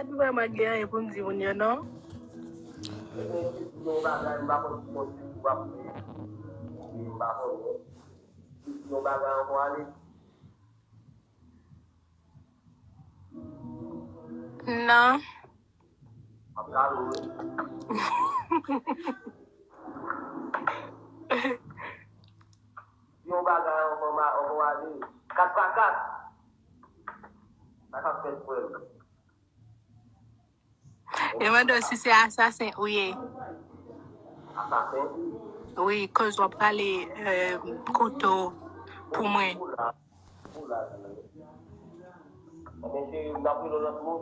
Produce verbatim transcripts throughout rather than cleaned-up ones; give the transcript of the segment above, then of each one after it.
m vrèman gen anyen pou m di moun yo, non. Ebyen, si yon bagay, m pa konn ki konti w ap fè. M pa konnen. Si yon bagay ankò ale. Non. M ap gade w wi. Si yon bagay ankò ma-, ankò ale. Kat pa kat. Sa k ap fèt frè m? Yo mande w si se asasen ou ye. Asasen? Wi, koz w ap prale, euh, kote w pou mwen. Ou la, ou la, ou la. Ebyen, cheri, m ap rele w lòt moun.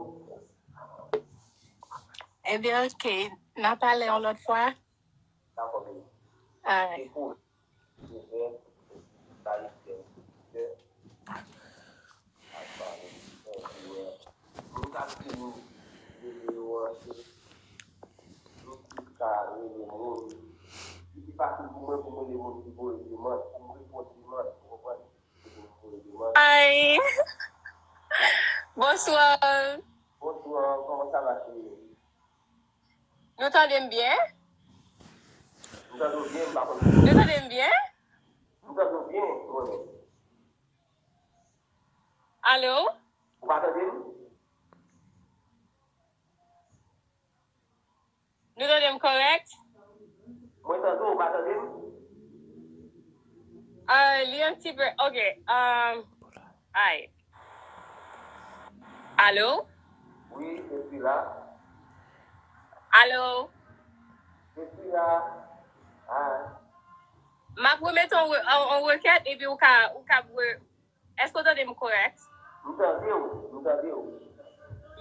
Ebyen, ok. N a pale yon lòt fwa. Dakò, baby. Alright. Se pou Joseph, Kayisyen, Joseph, ak Kayisyen, Joseph. Moun k ap di nou, rele yo an, se, nou tout ka rele moun. Li pi fasil pou mwen, pou mwen rele moun ki voye demann, pou mwen reponn demann, ou konprann? Pou mwen voye demann. Hi. Bonsoir. Bonsoir, comment ça va, chérie? Nou tande m byen? M tande w byen, m pa konn si. Nou tande m byen? M tande w byen, mwen menm. Alo? Ou pa tande m? Nou tande m kòrèk? Mwen tande w, ou pa tande m? Ah, li yon ti pe, ok. Um, ay. Alo? Wi, je suis là. Alo? Je suis là. Ah. M ap remete yon re-, yon, yon rekèt, epi ou ka, ou ka re-, èske w tande m kòrèk? M tande w, m tande w.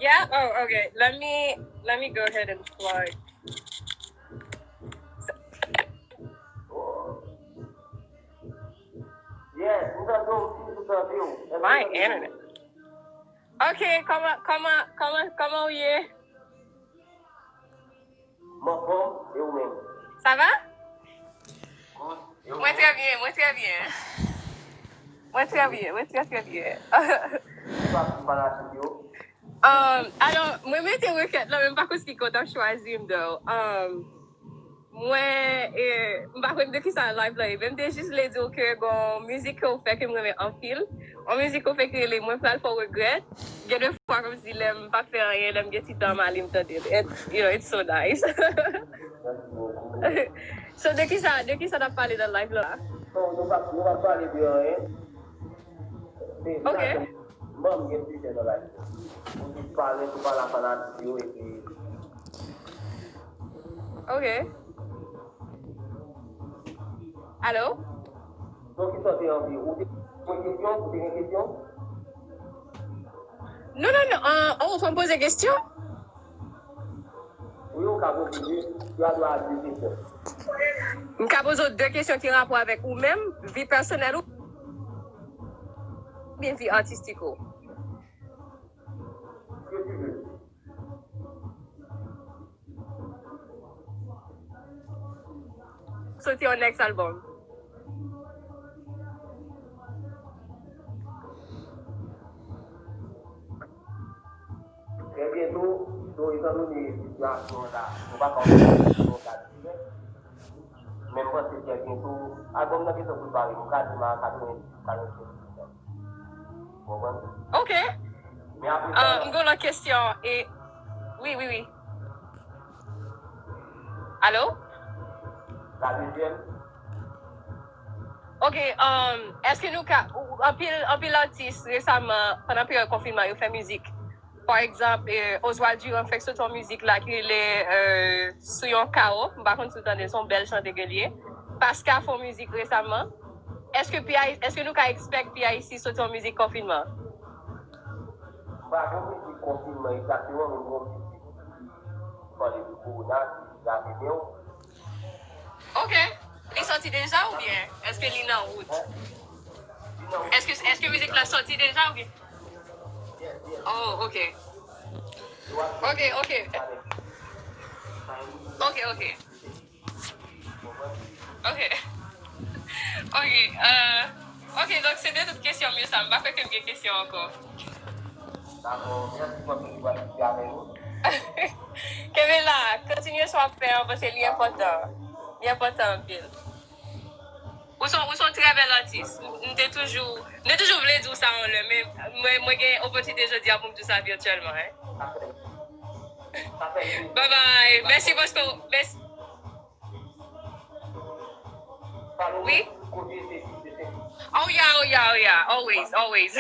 Yeah? Oh, okay. Let me, let me go ahead and plug. Oh. Yes, m tande w, m tande w. My internet. Ok, kòman, kòman, kòman, kòman w ye? M anfòm, e ou menm? Sa va? Good, e ou menm? Mwen trè byen, mwen trè byen. Mwen trè byen, mwen trè, trè byen. Ou pa sou fanatik yo? Um, alò, mwen mete rekèt la, men m pa konn si konn t ap chwazi m, though. Um, mwen, e, m pa konn de kisa live la ye, men m te jis vle di w ke gon mizik ke w fè ke m renmen anpil. Yon mizik ke w fè ki rele Mwen pral fè w regrèt. Gen de fwa kòmsi lè m pa fè anyen, lè m gen ti tan m ale m tande l. And, you know, it's so nice. So, de kisa, de kisa n ap pale nan live la? Bon, nou pa, nou pa pale de anyen. Ok. Ban m gen sijè nan live. Ou di pale sou pale a fanatik yo epi. Ok. Alo? Donk, ki sa w te anvi? Ou te gen kesyon? Ou te gen kesyon? Non, non, non. Ah, oh, fò m poze kesyon? Wi, ou ka poze de, de a de kesyon. M ka poze w de kesyon ki rapò avèk ou menm, vi pèsonèl ou, oubyen vi atistik ou? Soti yon next album. Trè byento, so, etandone sitiyasyon an la, nou pa ka fè yon gad dirèk. Men m panse trè byento, album nan gentan prepare, nou ka di m a katrevenndis, katrevenkenz pou san. Ou konprann? Ok. Men apre sa, ah, m gen yon lòt kesyon. E, wi, wi, wi. Alo? La dezyèm. Ok, um, èske nou ka, ou, anpil, anpil atis resaman, pandan peryòd konfinman, yo fè mizik. Pa egzanp, eh, Oswald Durand fèk soti yon mizik la ki rele, eh, Sou yon kawo. M pa konn si w tande, se yon bèl chante ke l ye. Paska fè yon mizik resaman. Èske P I, èske nou ka expect P I C soti yon mizik konfinman? M pa gen mizik konfinman egzakteman, men m gen yon mizik ki pale de kowona, ki lave men w. Ok. Li soti deja oubyen èske li nan wout? Èske, èske mizik la soti deja oubyen? Oh, ok. Ok, ok. Ok, ok. Ok. Ok, euh, ok, donk se de tout kesyon m yo sa. M pa kwè ke m gen kesyon ankò. Kenbe la, kontinye sa w ap fè an, paske li enpòtan. Li enpòtan anpil. Ou se, ou se yon trè bèl atis. M te toujou, m te toujou vle di w sa yon lè, men mwen, mwen gen opòtinite jodi a pou m di w sa vityèlman, hein. Bye bye. Mèsi paske w, mèsi. Wi. Oh yeah, oh yeah, oh yeah. Always, always.